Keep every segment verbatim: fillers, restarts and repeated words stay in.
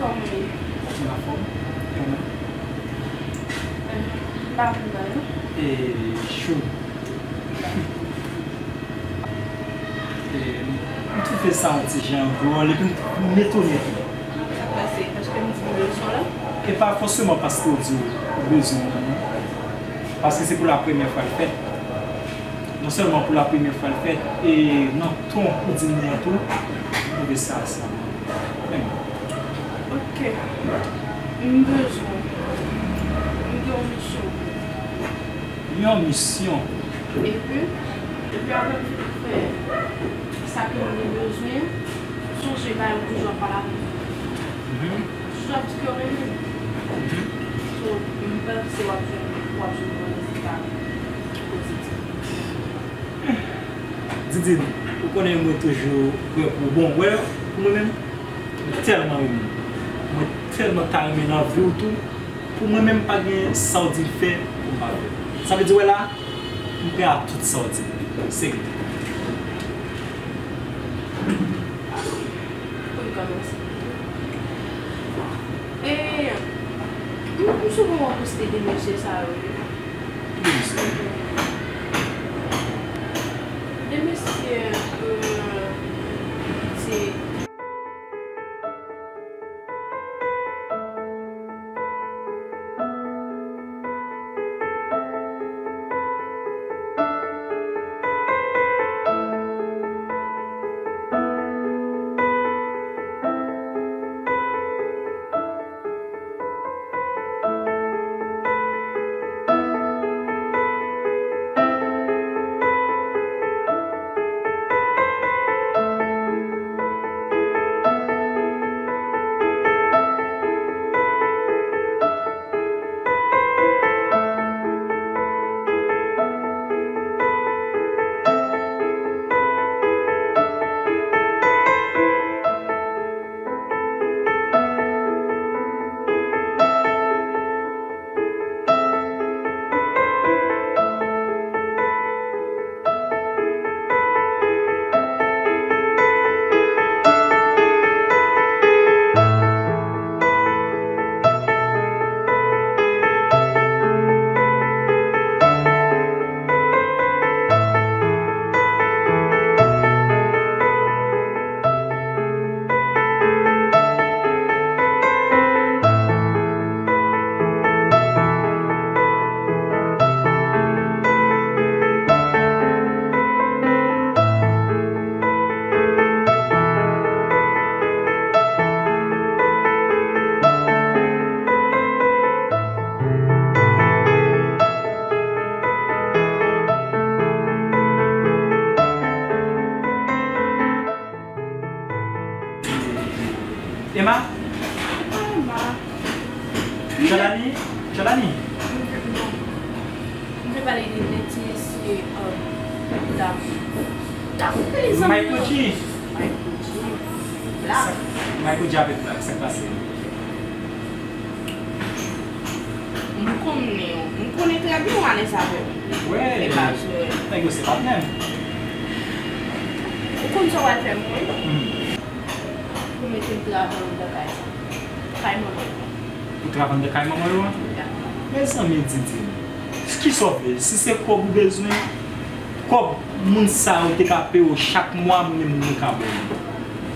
Kòman w ye? Anfòm. E ou menm? Eh, m pa vin la, non. E, chou. E, m twouve sa yon ti jan dwòl, epi m, m etone tou. Sa k pase? Paske m di m bezwen w la? E pa fòseman paske w di w bezwen mwen, non. Paske se pou la premyè fwa l fèt. Non sèlman pou la premyè fwa l fèt, e nan ton ou di m li an tou, m twouve sa, sa menm. Ok. M bezwen w. M gen yon misyon pou ou. Yon misyon? Epi, epi apre m fin fè sa ke m te bezwen, sonje bagay ou toujou ap pale avè m. Mhm. Toujou ap di ke w renmen m. Mhm. So, m panse w ap jwenn, w ap jwenn yon rezilta pozitif. Didine, ou konnen mwen toujou prè pou bon. Wè, pou mwen menm, mwen tèlman renmen w. Mwen tèlman ta renmen nan vi w tou. Pou mwen menm, pa gen sa w di l fè pou m pa fè. Sa vle di, wè la, m prè a tout sa w di m. Serye. Pou n kòmanse. E, m, m souvan wè w poste de mesye sa yo, wi. Ki mesye? De mesye, euh, se Jolani, Jolani. M vle pale de, de ti mesye, um, la. Michael G. Michael G. Black. Michael G avèk Black, sa k pase? M konnen, m konnen trè byen w alèz avè l. Wè. E pa jwe. Nèg yo se patnè m. Ou konn sa w al fè m, wi? Hmm. Pou mete m travay anndan kay sa. Kay manman yo. Pou travay anndan kay manman yo an? Ya. Mezanmi, di, di m. Kisa w vle? Si se kòb ou bezwen, kòb moun sa yo te ka peye w chak mwa, mwen menm mwen ka ba w li.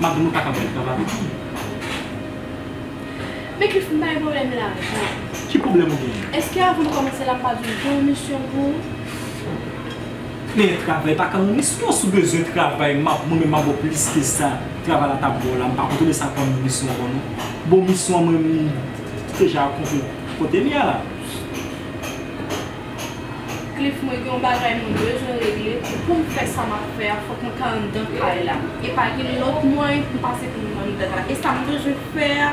M ap di w mwen pa ka ba w li travay avèk li. Men Cliff, m pa gen pwoblèm lajan. Ki pwoblèm ou genyen? Èske avan m kòmanse la, m pa di w bon misyon pou ou? Men travay pa ka yon misyon. Si w bezwen travay, m ap, mwen menm m ap ba w plis ke sa. Travay la t ap ba w la, m pa kontwole sa kòm misyon ankò non. Bon misyon an mwen menm deja kontre kote m ye a la. Cliff, mwen gen yon bagay mwen bezwen regle. Pou m fè sa m ap fè a, fòk mwen ka anndan kay la. E pa gen lòt mwayen pou m pase pou m anndan la. E sa m bezwen fè a,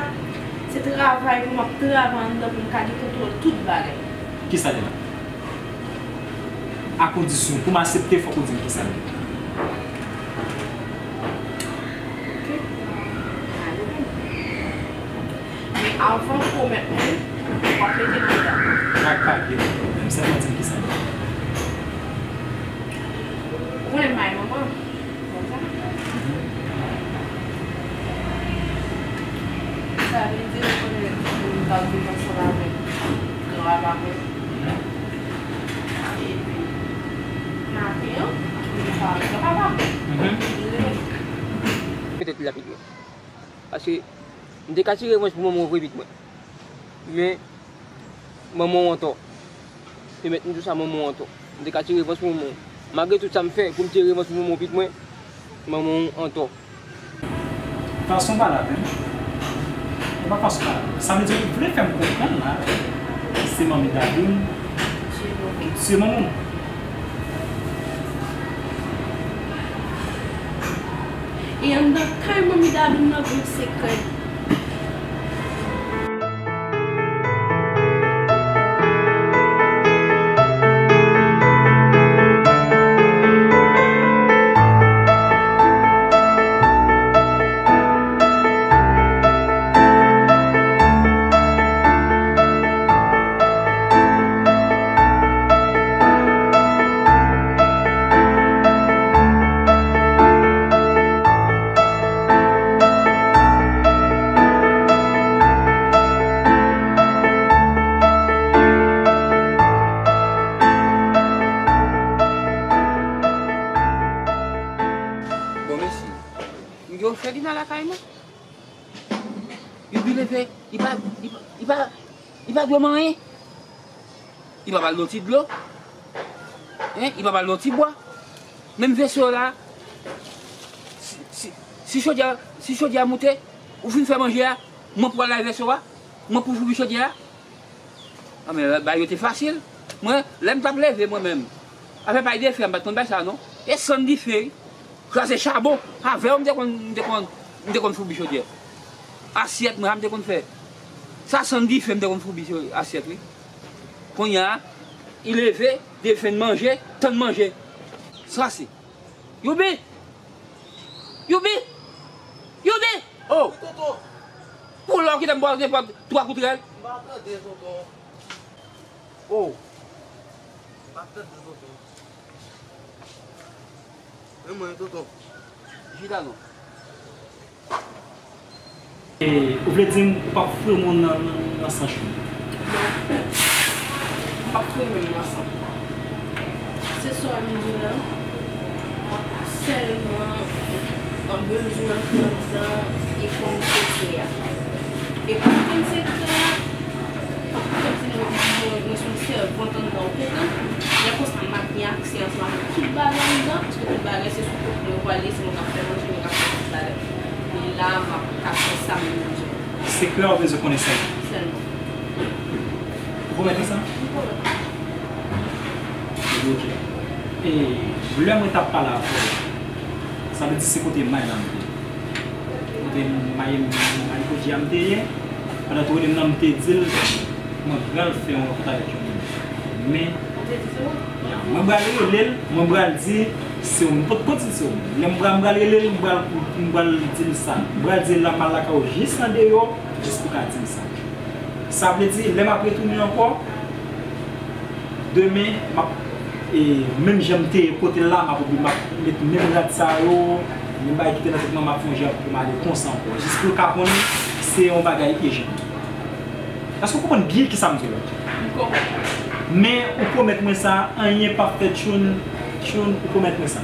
se travay pou m ap travay anndan pou m ka gen kontwòl tout bagay. Kisa deja? A kondisyon, pou m aksepte, fòk ou di m kisa l ye. Ok. Men avan w pwomèt mwen, w ap mete m anndan. Ak pa gen pwoblèm, sèlman di m kisa l ye. Ou konnen m marye manman. Konsa? Sa vle di, ou konnen, m t ap viv ansanm avèk gran papa mwen. Epi, maten an, li pa gran papa m. Li rele m. Petèt li t ap ede mwen. Paske m te ka tire revanj pou manman w vre, pitit mwen. Men, manman w antò. Pèmèt m di w sa, manman w antò. M te ka tire revanj pou manman w. Malgre tout sa m fè pou m tire revanj pou manman w, pitit mwen, manman w antò. Fason pa la menm. E pa fason pa la. Sa vle di ou vle fè m konprann la, se manmi Dadou m ki tiye manman w. E anndan kay manmi Dadou m nan, gon sekrè. Bon, mèsi. M gen yon fè li nan lakay mwen. Yobi leve, li pa, li pa, li pa, li pa dwe manyen. Li pa ba l yon ti dlo. Hein, li pa ba l yon ti bwa. Menm veso la, si, si, si chodyè, si chodyè a moute, ou fin fè manje a, mwen pou al lave veso a, mwen pou foubi chodyè a. A, men, bagay yo te fasil. Mwen, lè m t ap leve, mwen menm, afè pay de fè a, m pa t konn bay sa, non. E sann dife, wi. Kraze chabon. Avè w, m te konn, m te konn, m te konn foubi chodyè. Asyèt, mwen, sa m te konn fè. Sa sann dife, m te konn foubi cho-, asyèt, wi. Kounye a, li leve, defen manje, tann manje. Sa se. Youbi! Youbi! Youbi! Oh! Wi, tonton. Pou lè w kite m ba w nenpòt twa kout rèl. M pa tande, tonton. Oh! M pa tande, tonton. Men mwen, tonton. Chita non. E, ou vle di m ou p ap foure moun nan, nan, nan san chou? Non. M p ap foure moun nan san. Se sa m di w la. Sèlman, mwen bezwen antre anndan e konn sekrè a. E pou m konn sekrè a, tankou kòmsi mwen, mwen, mwen se yon sèvant anndan, ou konprann? Lè konsa, m ap gen aksè ansanm avèk tout bagay anndan, paske tout bagay se sou kont mwen yo pral ye, se mwen k ap fè manje, mwen k ap fè tout bagay. E la, m ap ka fè sa m bezwen. Sekrè a ou bezwen konnen sèlman. Sèlman. Ou pwomèt li sa? M pwomèt. Ok. E lè mwen t ap pale avè w, sa vle di se kote may la m te ye. Kote may, may Koji a m te ye. Pandan tou rele m nan, m te di l, Mwen pral fè yon rankont avèk yon moun. Men, ya, mwen pral rele l, mwen pral di se ou, mwen potko di se ou. Lè mwen pral, mwen pral rele l, mwen pral, mwen pral di l sa. Mwen pral di l la, m al lakay ou jis andeyò, jis pou w ka di m sa. Sa vle di, lè m ap retounen ankò, demen, m ap, e, menm jan m te ye kote l la, m ap oubli, m ap met menm rad sa yo, menm bagay ki te nan tèt mwen, m ap fè yon jan pou m ale konsa ankò. Jis pou l ka konnen se yon bagay ijan. Èske w konprann byen kisa m di w la? M konprann. Men ou pwomèt mwen sa, anyen p ap fèt, tchoun, tchoun, ou pwomèt mwen sa.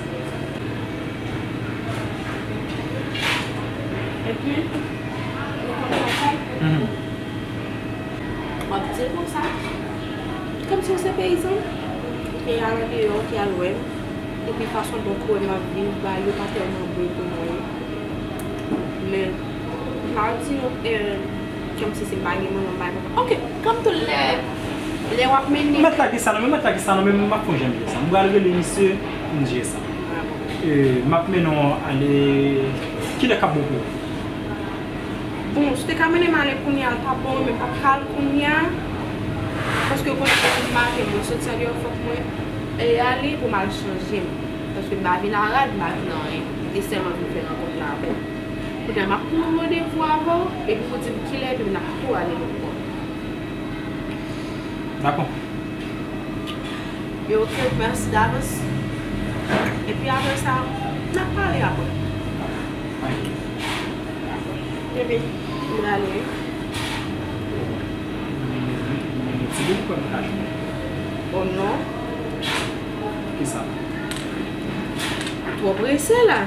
Epi, ou konn sa fè? Mhm. M ap di l konsa, kòmsi w se peyizan, ou te al andeyò, ou te al wè m, epi fason donk ou wè m ap viv, bagay yo pa tèlman bon pou mwen. Men, m pa di nou, eh, kòmsi si m pa gen manman, m pa gen papa. Oke, kòm tout lè, lè w ap mennen. Mèt la ki sa non, men mèt la ki sa non, men m ap fè yon jan m jere sa. M pral rele misye, m jere sa. Ah bon. Eh, m ap mennen w ale, kilè k ap bon pou ou? Bon, si w te ka mennen m ale kounye a, l t ap bon, men m p ap ka al kounye a. Paske kounye a, m maten, mwen soti andeyò, fòk mwen, eh, ale pou m al chanje m. Paske m pa vin a rad, m pa vin anyen. M te sèlman vin fè rankont la avè w. Kounye a, m ap pran randevou avè w, epi pou w di m kilè, epi n ap tou ale lòt bò. Dakò. Yo, oke, mèsi davans. Epi apre sa, n ap pale apre. Bebe, m prale wi. Ti bout kòm kach mwen. Oh non. Kisa? Twò prese la.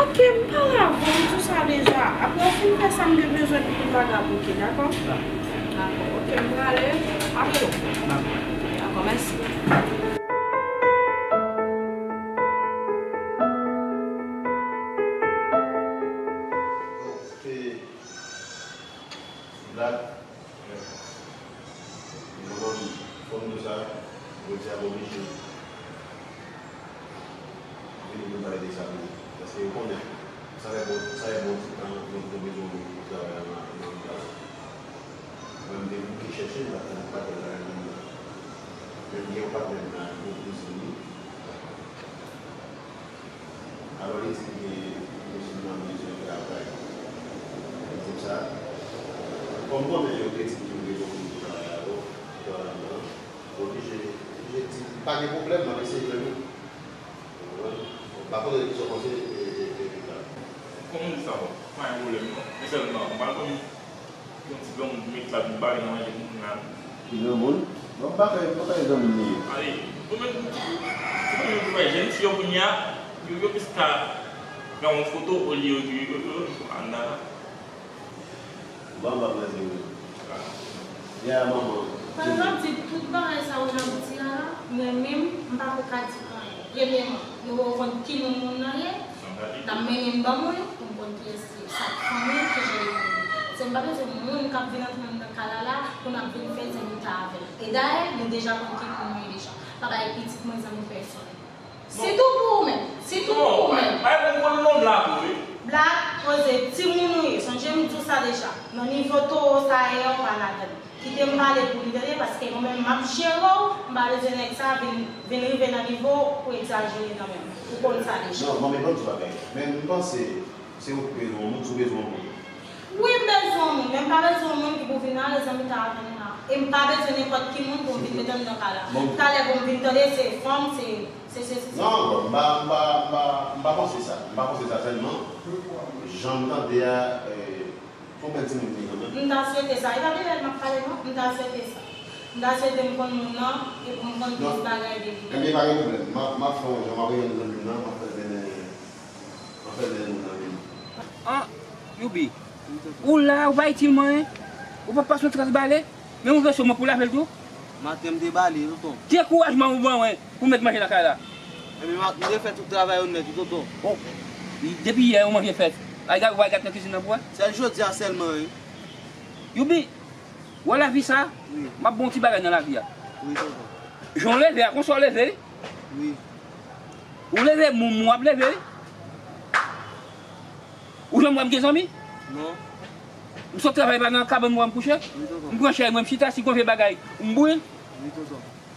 Ok, m pale avè w, m di w sa deja. Apre w fin fè sa m gen bezwen pou tout bagay bouke, dakò? Dakò. Dakò, ok, m prale. Apre w. Dakò. Dakò, mèsi. Black. Mwen menm, fò m di w sa, jodi a m oblije vini pou m pale de sa pou nou. Paske yo konnen, sa fè bon, sa fè bon ti tan, nou, nou bezwen yon moun pou travay nan, nan lopital. Mwen, m te bouke chèche, m pa t, m pa t jwenn travay nan lopital. Men m gen yon patnè m nan, yon kouzin li. Alò, li di ke mesye m nan bezwen travay. Li di m sa. Kòm konnen yo te di m ke yo bezwen moun pou travay avè w, travay ladan, m oblije, oblije di, pa gen pwoblèm, m ap eseye jwenn li. Ou konprann? M pa konnen kisa w panse, e, e, e, Rita. Kòm ou di sa, bon, pa gen pwoblèm, non. Men sèlman, m pa konn Yon ti granmoun ki met la vin bare nan manje pou moun la. Ti granmoun? Non, m pa kwè, m pa kwè e granmoun li ye. Ale, ou menm, ou menm, ou wè jèn fi yo kounye a, yo, yo plis ka pran yon foto olye yo, yo, yo, yo, yo, ann la. Bon, m pa prese wi. Ya, manman. Sa vle di tout bagay sa yo jan m di a la, mwen menm, m pa ko ka di anyen. Premyèman, nou pa konn ki moun moun nan ye, n ap mennen m ban moun pou m konn kiyès li ye, sa k fanmi l, kijan li ye. Se m pa bezwen moun k ap vin antre anndan kay la la pou n ap vin fè zanmitay avè l. E dayè, nou deja konn ki moun nou ye deja. Pa bay pitit mwen zanmi pèsonn. Sitou pou ou menm, sitou pou ou menm. Bay pou m konn nonm la tou wi. Black, poze, timoun ou ye, sonje m di w sa deja. Nan nivo towo sa a, e a w pa ladann. Kite m pale pou li, tande, paske mwen menm m ap jere w, m pa bezwen nèg sa vin, vin rive nan nivo pou egzajere nan men m. Ou konn sa deja. Non, manmi, ban m di w bagay. Men m panse, se ou ki bezwen yon moun, si w bezwen yon moun. Wi, m bezwen yon moun, men m pa bezwen yon moun ki pou vin ale zanmitay avè nou la. E m pa bezwen nenpòt ki moun pou m vin met anndan kay la. Talè pou m vin tande se fanm, se, se, se, se, se. Non, bon, m pa, m pa, m pa, m pa panse sa. M pa panse sa sèlman. Jan m tande a, eh, Fò w bèl timoun vini kanmenm. M ta swete sa. E pa de rèl m ap pale non. M ta swete sa. M ta swete m konn moun nan, e pou m konn plis bagay de li. Ebyen, pa gen pwoblèm. M ap, m ap fè yon jan, m ap rele zanmi m nan, m ap fè l mennen, m ap fè l mennen moun nan vini. Ah, Youbi, ou la, ou pa itil mwen, ou pa pase yon tras bale, menm yon vèso mwen pou lave l tou. Maten m te bale, tonton. Ki ankourajman ou ban mwen pou m met manje nan kay la? Ebyen, m te fè tout travay yo nèt wi, tonton. Oh, depi yè ou manje fèt. Ay gad, ou pa gad nan kizin nan pou wè? Sèl jodi a sèlman wi. Youbi, ou wè lavi sa? Wi. M ap ba w yon ti bagay nan lavi a. Wi, tonton. Jan w leve a, konsa w leve wi. Wi. Ou leve, moumou ap leve wi. Ou janm wè m gen zanmi? Non. M sot travay pa nan kabann mwen m kouche. M pran chèz mwen m chita si gon vye bagay m bouyi l.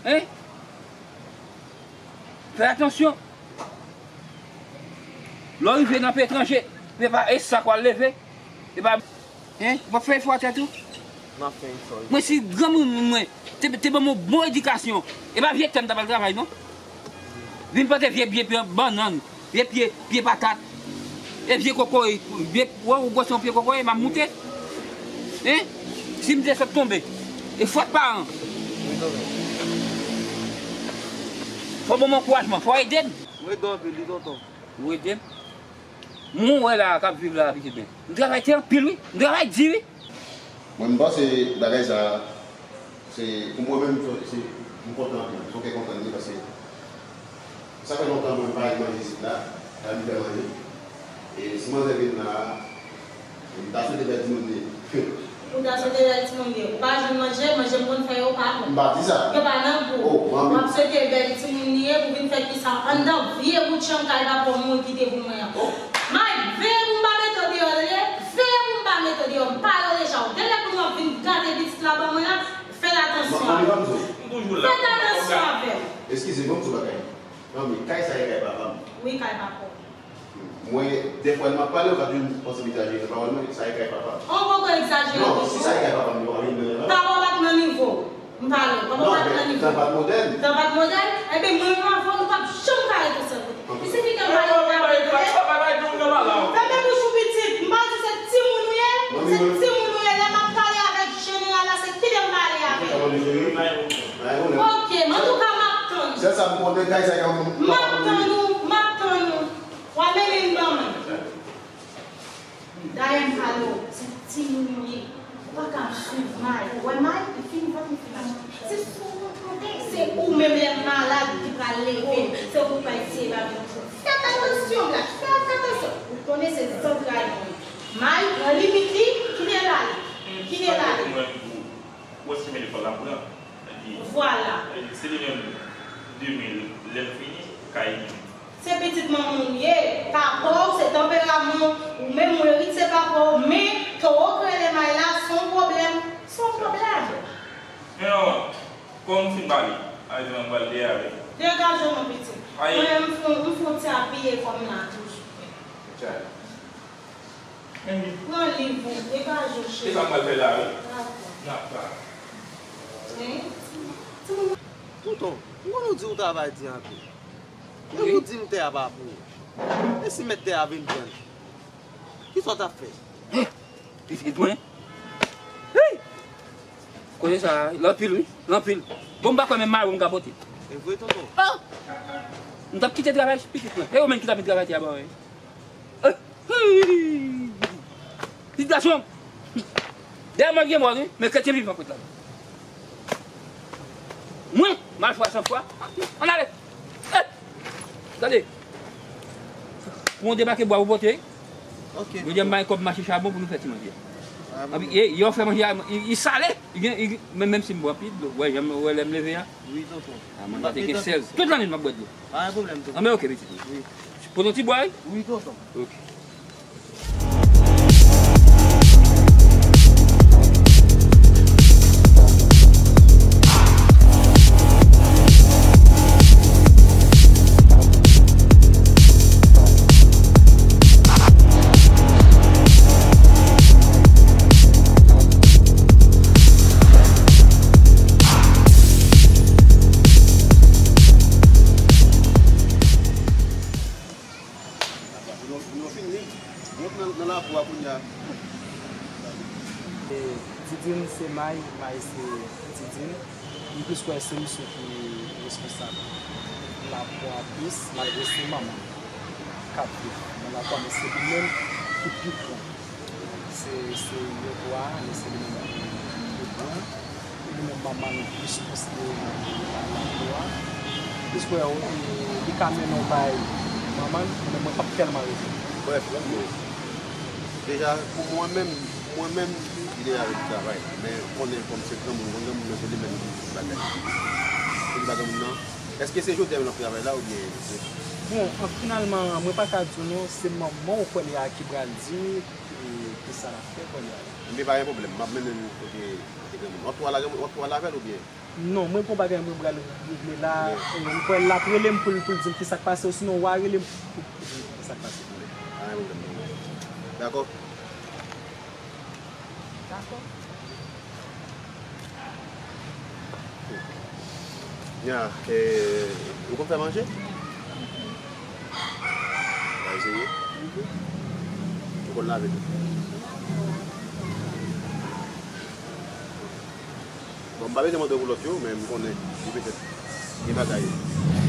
Hein? Fè atansyon. Lè w rive nan peyi etranje, se pa e sa k w al leve. E pa, hein? W ap fè efò a tèt ou? M ap fè efò wi. Mwen si granmoun mwen te, te ban m yon bon edikasyon, e pa vye tè m ta pral travay non. Vin plante vye, vye pye bannann, vye pye, pye patat, e vye kokoye, vye, wè ou gwosè yon pye kokoye, m ap moute. Hein? Si m te sot tonbe, e fòt paran. Fò ban m ankourajman, fò ede m. M ede w anpil wi tonton. Ou ede m? Moun ou wè la a k ap viv la a pitit mwen. M travay te anpil wi. M travay di wi. Mwen m panse bagay sa a, se pou mwen menm, se, se, m kontan anpil. Se yon kè kontan m ye paske sa fè lontan mwen pa al manje isit la, pa al fè manje. E si manzè vin la a, m ta swete bèl timoun li ye. Ou ta swete bèl timoun li ye. Ou pa jwenn manje, manje m konn fè yo pa bon. M pa di sa. Yo pa nan gou. Oh, manmi. W ap swete bèl timoun li ye pou vin fè kisa? Anndan vye bout chanm kay papa w mwen kite pou mwen an. Oh. Mike, veye pou m pa mete w deyò tande. Veye pou m pa mete w deyò. M pale w deja. Ou genlè konn w ap vin gate pitit la ban mwen an. Fè l atansyon avè w. Fè l atansyon avè w. Eskize, ban m di w bagay. Manmi, kay sa e kay papa m. Wi, kay papa w. Mwen, dèfwa, lè m ap pale, ou ka jwenn posiblite a jere pawòl mwen, sa e kay papa m. Ou poko egzajere twòp. Non, si sa e kay papa m, yo pa vin nan la. Papa w pa t nan nivo w. M pale w. Papa w pa t nan nivo w. Tan pa t modèn. Tan pa t modèn? Ebyen, mwen menm avè w, nou p ap janm ka rete sèl kote. Li sifi ke m pale, ou pa rete. Fèmen bouch ou pitit. M pa di se timoun ou ye. Se timoun ou ye. Lè m ap pale avèk jeneral la, se kite m pale avè l. Ok, men antouka, m ap tann ou. Sèl sa m konnen, kay sa e kay papa m. M ap tann ou, m ap tann ou. W a mennen l ban mwen. Dayè m pale w, se timoun ou ye. Ou pa ka ap swiv May. Ou wè May, li fin vant, li fin mache. Se sou ou l konte. Se ou menm lè m malad ki pral leve m. Se ou ki pral eseye ba m yon jou. Fè atansyon, Black, fè atansyon. Ou konnen se zantray mwen. May, pran limit li, kite l ale. Kite l ale. Ou wè se men lekòl la pran. Epi, vwala. Se li menm, demen, lè m fini, kay li menm. Se pitit manman w ye. Papa w, se tanperaman w. Ou menm, ou eritye papa w. Men, towo k rele May la, se yon pwoblèm. Se yon pwoblèm. Men manman, kòm m fin pale, a di m pral dèyè avè l. Degaje w non, pitit. Mwen, m fon, m fon ti apiye kò m la toujou. Pran liv ou, degaje w, cheri. Se sa m pral fè la, wi. Dakò. N ap pale. Hein? Tonton, m konn ou di ou travay di anpil. Men ou di m tè a pa pou ou. E si mèt tè a vin pran l? Kisa w t ap fè? Pitit mwen. Hey! Koze sa a, l anpil wi, l anpil. Bon, m pa kwè menm mari w m ka pote. E vre, tonton? Oh! M t ap kite travay pitit mwen. E ou menm ki t ap vin travay tè a ba mwen. Pitit gason! Dèyè mwen gen mò wi, men kretyen vivan kwit la. Mwen, m al fwa san fwa. Ann ale! Eh! Gade! Pou yon debake bwa pou pote. Ok. Jodi a m bay kòb mache chabon pou nou fè ti manje. Anpi, e, yo fè manje a, li, li sale. Li gen, li, men, menm si m bwè anpil dlo. Wè, jan m wè lè m leve a. Wi, tonton. A, manje a te gen sèl. Tout lannuit m ap bwè dlo. Pa gen pwoblèm, tonton. Anben, ok, pitit. Wi. Pote yon ti bwa, wi? Wi, tonton. Ok. Moun yo, moun yo fin li. Moun nan, nan lakou a kounye a. E, Didine se May, May se Didine. M plis kwè se misye ki responsab nan lakou a plis, malgre se manman k ap viv nan lakou a, men se li menm ki pi gran. Se, se yo twa, men se li menm ki pi gran. Li menm manman l plis konsidere nan lakou a. Plis kwè, e, li ka mennen w bay manman l, men mwen p ap tèlman rete. Brèf, ok. Deja, pou mwen menm, mwen menm, li deja ret travay. Men, konnen kòm se granmoun, mwen granmoun nan se li menm ki bagay. Se li pa granmoun nan. Èske se jodi a l ap travay la oubyen se... Bon, an finalman, mwen pa ka di w non, se manman w kwè li a ki pral di, ki sa l ap fè kounye a. Men pa gen pwoblèm, m ap mennen l kote kote granmoun. W ap tou al la, w ap tou al avè l oubyen? Non, mwen gon bagay mwen pral regle la. E, m kwè l ap rele m pou l pou l di m ki sa k pase, osinon w a rele m pou pou di m ki sa k pase. Pa gen pwoblèm. Dakò. Dakò. Nya, e, ou konn fè manje? Mwen eseye. Ou konn lave tou? Bon, m pa bezwen mande w pou lòt yo, men m konnen li petèt gen bagay.